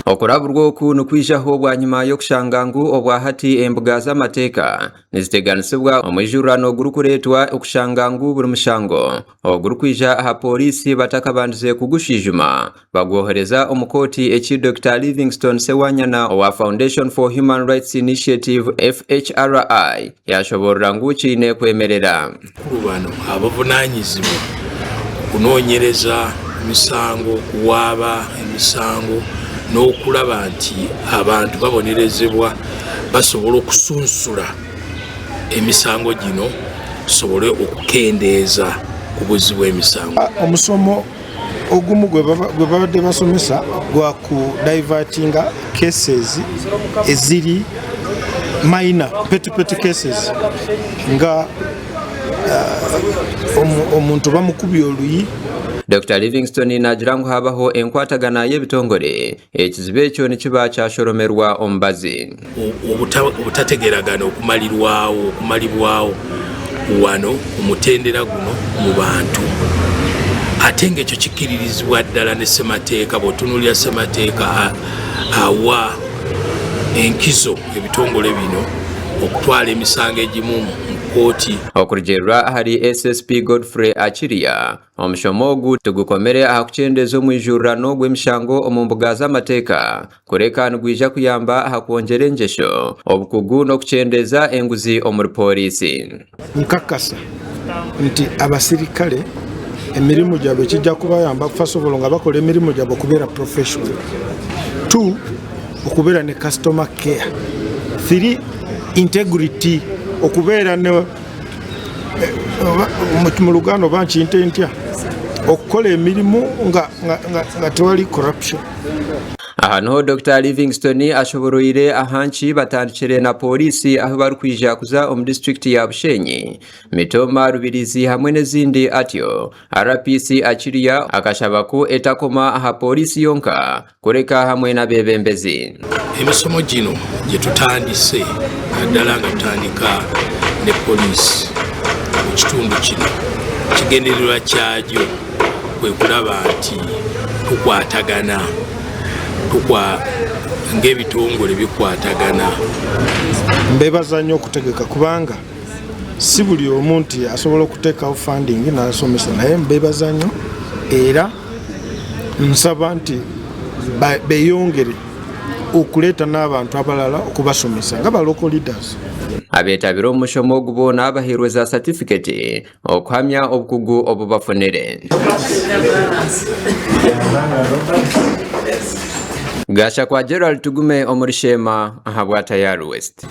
Okuraburwa oku nikwijaho bwanyima y'okushanga ngu obwahati embuga z'amateeka niziteganisibwa omwijurano gurikureetwa okushanga ngu buri mushango ogurikwija aha pooriisi batakabandize kugushwijuma bagwohereza omu kooti eki Dokita Livingstone Ssewanyana owa Foundation for Human Rights Initiative, FHRI, yashoboorora ngu kiine kwemerera. Abakuru bano abavunaanyizibwa ku kunoonyereza emisango, okuwaaba emisango n'okulaba nti abantu babonerezebwa basobola okusunsula emisango gino tusobole okukendeeza ku buzzi bw'emisango. Omusomo ogumu gwe babadde basomesa gwa ku divertinga cases eziri minor petty petty cases nga omuntu bamukubye oluyi. Dokita Livingstone naagira ngu haabaho enkwatagana y'ebitongore, ekizibu ekyo nikiba kyashoromerwa omubazi. Obutategeragana okumalirwawo okumalibwawo wano ku mutendera guno mu bantu ate ng'ekyo kikkiririzibwa ddala ne ssemateeka. Bw'otunuulira ssemateeka awa enkizo ebitongole bino okutwala emisango egimu mu kkooti. Okurugiirira ahari SSP Godfrey Achiria, omushomo ogu tigukomire aha kukyendeeza omwijurirano gw'emishango omu mbuga z'amateeka kureka nigwija kuyamba aha kwongyera engyesho, obukugu n'okukyendeeza enguzi omuri pooriisi. Nkakasa nti abasirikale emirimu gyabwe kijja kubayamba first of all nga bakola emirimu gyabwe okubeera professional, two okubeera ne customer care, three integrity, okubeera ne mu Luganda oba nkiyite ntya, okukola emirimu nga tewali corruption. Aha niho Dokita Livingstone ashoboroire ahanki batandikire na pooriisi ahu barikwija kuza omu disiturikiti ya Bushenyi, Mitooma, Rubirizi hamwe n'ezindi atyo RPC Achiria akashaba ku etakoma aha pooriisi yonka kureka hamwe n'abeebembezi. Emisomo gino gye tutandise naddala nga tutandika ne poliisi mu kitundu kino, ekigendererwa kyagyo kwe kulaba nti tukwatagana ng'ebitongole bikwatagana. Mbeebaza nnyo okutegeka kubanga si buli omu nti asobola okuteekawo funding n'asomesa, naye mbeebaza nnyo era nsaba nti beeyongere okuleeta n'abantu abalala okubasomesa nga ba local leaders. Abeetabire omu mushomo ogu boona bahairwe za satifiketi okuhamya obukugu obu bafunire. Gashakwa Gerald Tugume omuri Sheema ahabwa Tayari West.